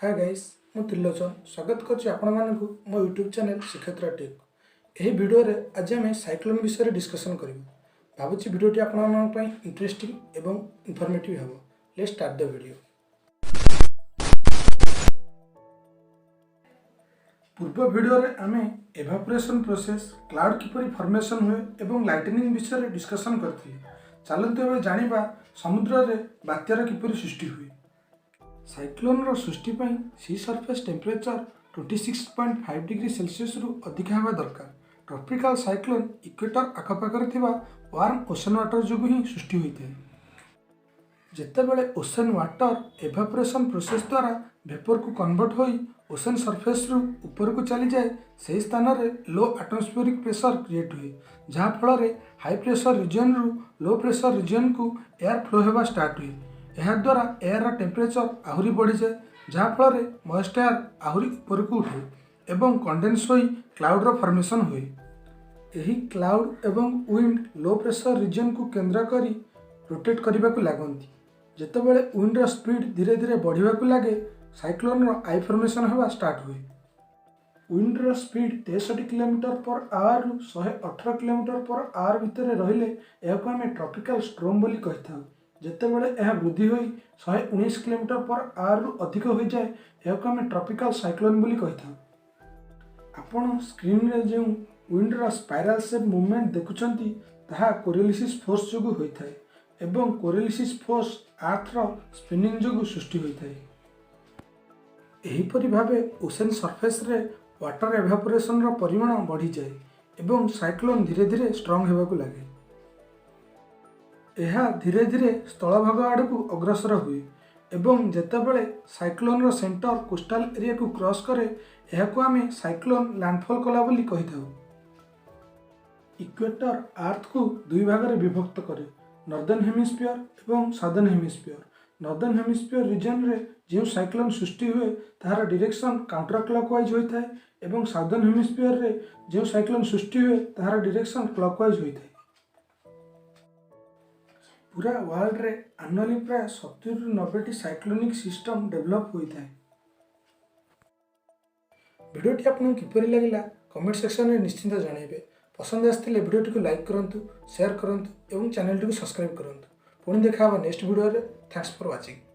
ହାଏ guys, ମୁଁ ତ୍ରିଲୋଚନ ସ୍ୱାଗତ କରୁଛି ଆପଣମାନଙ୍କୁ ମୋ ୟୁଟ୍ୟୁବ୍ ଚ୍ୟାନେଲ୍ ଶ୍ରୀକ୍ଷେତ୍ର ଟେକ୍। ଏହି ଭିଡ଼ିଓରେ ଆଜି ଆମେ ସାଇକ୍ଲୋନ୍ ବିଷୟରେ ଡିସ୍କସନ୍ କରିବୁ। ଭାବୁଛି ଭିଡ଼ିଓଟି ଆପଣମାନଙ୍କ ପାଇଁ ଇଣ୍ଟରେଷ୍ଟିଂ ଏବଂ ଇନଫର୍ମେଟିଭ୍ ହେବ। Let's start the video. ପୂର୍ବ ଭିଡ଼ିଓରେ ଆମେ ଏଭାପୋରେସନ୍ ପ୍ରୋସେସ୍, କ୍ଲାଉଡ୍ କିପରି ଫର୍ମେସନ୍ ହୁଏ ଏବଂ ଲାଇଟନିଂ ବିଷୟରେ ଡିସ୍କସନ୍ କରିଥିଲେ। ଚାଲନ୍ତୁ ଏବେ ଜାଣିବା ସମୁଦ୍ରରେ ବାତ୍ୟାର କିପରି ସୃଷ୍ଟି ହୁଏ। ସାଇକ୍ଲୋନ୍ର ସୃଷ୍ଟି ପାଇଁ sea surface temperature 26.5 degree ସେଲସିୟସରୁ ଅଧିକା ହେବା ଦରକାର। ଟ୍ରପିକାଲ ସାଇକ୍ଲୋନ୍ ଇକ୍ୱେଟର ଆଖପାଖରେ ଥିବା ୱାର୍ମ ଓସେନ୍ ୱାଟର ଯୋଗୁଁ ହିଁ ସୃଷ୍ଟି ହୋଇଥାଏ। ଯେତେବେଳେ ଓସେନ୍ ୱାଟର ଏଭାପୋରେସନ୍ ପ୍ରୋସେସ୍ ଦ୍ୱାରା ଭେପରକୁ କନଭର୍ଟ ହୋଇ ଓସେନ୍ ସର୍ଫେସ୍ରୁ ଉପରକୁ ଚାଲିଯାଏ, ସେହି ସ୍ଥାନରେ ଲୋ ଆଟମସ୍ଫିୟରିକ୍ ପ୍ରେସର କ୍ରିଏଟ୍ ହୁଏ, ଯାହାଫଳରେ ହାଇ ପ୍ରେସର ରିଜିଅନ୍ରୁ ଲୋ ପ୍ରେସର ରିଜିଅନ୍କୁ ଏୟାର ଫ୍ଲୋ ହେବା ଷ୍ଟାର୍ଟ ହୁଏ। ଏହାଦ୍ୱାରା ଏୟାରର ଟେମ୍ପରେଚର ଆହୁରି ବଢ଼ିଯାଏ, ଯାହାଫଳରେ ମଏଷ୍ଟ ଏୟାର ଆହୁରି ଉପରକୁ ଉଠେ ଏବଂ କଣ୍ଡେନ୍ସ ହୋଇ କ୍ଲାଉଡ଼ର ଫର୍ମେସନ୍ ହୁଏ। ଏହି କ୍ଲାଉଡ୍ ଏବଂ ୱିଣ୍ଡ ଲୋ ପ୍ରେସର ରିଜିଅନ୍କୁ କେନ୍ଦ୍ର କରି ରୋଟେଟ୍ କରିବାକୁ ଲାଗନ୍ତି। ଯେତେବେଳେ ୱିଣ୍ଡର ସ୍ପିଡ୍ ଧୀରେ ଧୀରେ ବଢ଼ିବାକୁ ଲାଗେ, ସାଇକ୍ଲୋନ୍ର I formation ହେବା ଷ୍ଟାର୍ଟ ହୁଏ। ୱିଣ୍ଡର ସ୍ପିଡ୍ 63 କିଲୋମିଟର ପର ଆୱାରରୁ 118 କିଲୋମିଟର ପର ଆୱାର ଭିତରେ ରହିଲେ ଏହାକୁ ଆମେ ଟ୍ରପିକାଲ ଷ୍ଟର୍ମ ବୋଲି କହିଥାଉ। ଯେତେବେଳେ ଏହା ବୃଦ୍ଧି ହୋଇ 119 କିଲୋମିଟର ପର ଆୱାରରୁ ଅଧିକ ହୋଇଯାଏ, ଏହାକୁ ଆମେ ଟ୍ରପିକାଲ ସାଇକ୍ଲୋନ୍ ବୋଲି କହିଥାଉ। ଆପଣ ସ୍କ୍ରିନ୍ରେ ଯେଉଁ ୱିଣ୍ଡର ସ୍ପାଇରାଲ ସେପ୍ ମୁଭମେଣ୍ଟ ଦେଖୁଛନ୍ତି, ତାହା କୋରିଓଲିସ୍ ଫୋର୍ସ ଯୋଗୁଁ ହୋଇଥାଏ ଏବଂ କୋରିଓଲିସ୍ ଫୋର୍ସ ଆର୍ଥର ସ୍ପିନିଂ ଯୋଗୁଁ ସୃଷ୍ଟି ହୋଇଥାଏ। ଏହିପରି ଭାବେ ଓସେନ୍ ସର୍ଫେସ୍ରେ ୱାଟର ଏଭାପୋରେସନ୍ର ପରିମାଣ ବଢ଼ିଯାଏ ଏବଂ ସାଇକ୍ଲୋନ୍ ଧୀରେ ଧୀରେ ଷ୍ଟ୍ରଙ୍ଗ ହେବାକୁ ଲାଗେ। ଏହା ଧୀରେ ଧୀରେ ସ୍ଥଳଭାଗ ଆଡ଼କୁ ଅଗ୍ରସର ହୁଏ ଏବଂ ଯେତେବେଳେ ସାଇକ୍ଲୋନ୍ର ସେଣ୍ଟର କୋଷ୍ଟାଲ ଏରିଆକୁ କ୍ରସ୍ କରେ, ଏହାକୁ ଆମେ ସାଇକ୍ଲୋନ୍ ଲ୍ୟାଣ୍ଡଫଲ୍ କଲା ବୋଲି କହିଥାଉ। ଇକ୍ୱେଟର ଆର୍ଥକୁ ଦୁଇ ଭାଗରେ ବିଭକ୍ତ କରେ, ନର୍ଦର୍ନ ହେମିସ୍ଫିୟର ଏବଂ ସାଦର୍ନ ହେମିସ୍ଫିୟର। ନର୍ଦର୍ନ ହେମିସ୍ଫିୟର ରିଜନରେ ଯେଉଁ ସାଇକ୍ଲୋନ୍ ସୃଷ୍ଟି ହୁଏ, ତାହାର ଡିରେକ୍ସନ୍ କାଉଣ୍ଟର କ୍ଲକ୍ ୱାଇଜ୍ ହୋଇଥାଏ ଏବଂ ସାଉଦର୍ନ ହେମିସ୍ଫିୟରରେ ଯେଉଁ ସାଇକ୍ଲୋନ୍ ସୃଷ୍ଟି ହୁଏ, ତାହାର ଡିରେକ୍ସନ୍ କ୍ଲକ୍ ୱାଇଜ୍ ହୋଇଥାଏ। ପୁରା ୱାର୍ଲଡରେ ଆନୁଆଲି ପ୍ରାୟ 70ରୁ 90ଟି ସାଇକ୍ଲୋନିକ୍ ସିଷ୍ଟମ୍ ଡେଭଲପ୍ ହୋଇଥାଏ। ଭିଡ଼ିଓଟି ଆପଣଙ୍କୁ କିପରି ଲାଗିଲା, କମେଣ୍ଟ ସେକ୍ସନରେ ନିଶ୍ଚିତ ଜଣାଇବେ। ପସନ୍ଦ ଆସିଥିଲେ ଭିଡ଼ିଓଟିକୁ ଲାଇକ୍ କରନ୍ତୁ, ସେୟାର କରନ୍ତୁ ଏବଂ ଚ୍ୟାନେଲଟିକୁ ସବସ୍କ୍ରାଇବ୍ କରନ୍ତୁ। ପୁଣି ଦେଖା ହେବ ନେକ୍ସଟ ଭିଡ଼ିଓରେ। Thanks for watching.